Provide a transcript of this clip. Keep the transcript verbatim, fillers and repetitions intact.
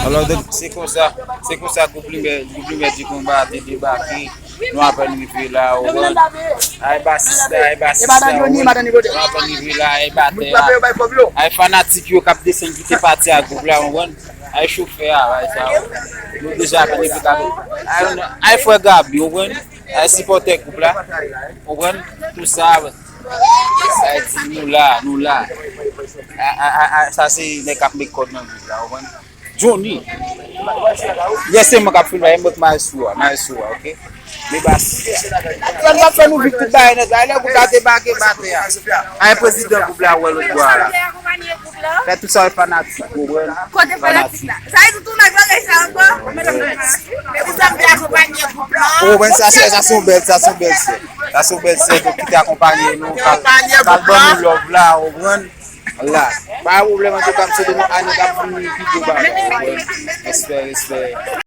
Alò, donk, se konsa, se konsa gwoup Limè, gwoup Limè di Konba te debake. Nou apèn rive la, ou konprann? Ay basis la, ay basis la, ou konprann? Nou apèn rive la, ay batè a. Ay fanatik yo k ap desann kite pati a gwoup la, ou konprann? Ay chofè a, ay sa, ou konprann? Nou deja apèn rive la. Ay, ay frè Gaby, ou konprann? Ay sipòtè gwoup la, ou konprann? Tout sa, sa di nou la, nou la. A, a, a, a, sa se nèg k ap met kòd nan gwoup la, ou konprann? Johnny. Yes, se mwen k ap filme, e mwen k maestro a, maestro a, ok? Men bas. Fè n ap fè nou viv tout bagay nèt la. Lè gwoup la debake, batè a. Ay prezidan gwoup la, wè lòt bò a la. Fè tout sa, fanatik, ou konprann? Kote fanatik la? Sa e tout nèg la sa ankò? Ou konprann sa, se, sa se yon bèl, sa se yon bèl sè. Sa se yon bèl sè, donk, ki te akonpanye nou, k al, k al ban nou love la, ou konprann? La. Pa pwoblèm, antouka, m swete nou ane k ap vini pi gwo bagay, ou konprann? Respè, respè.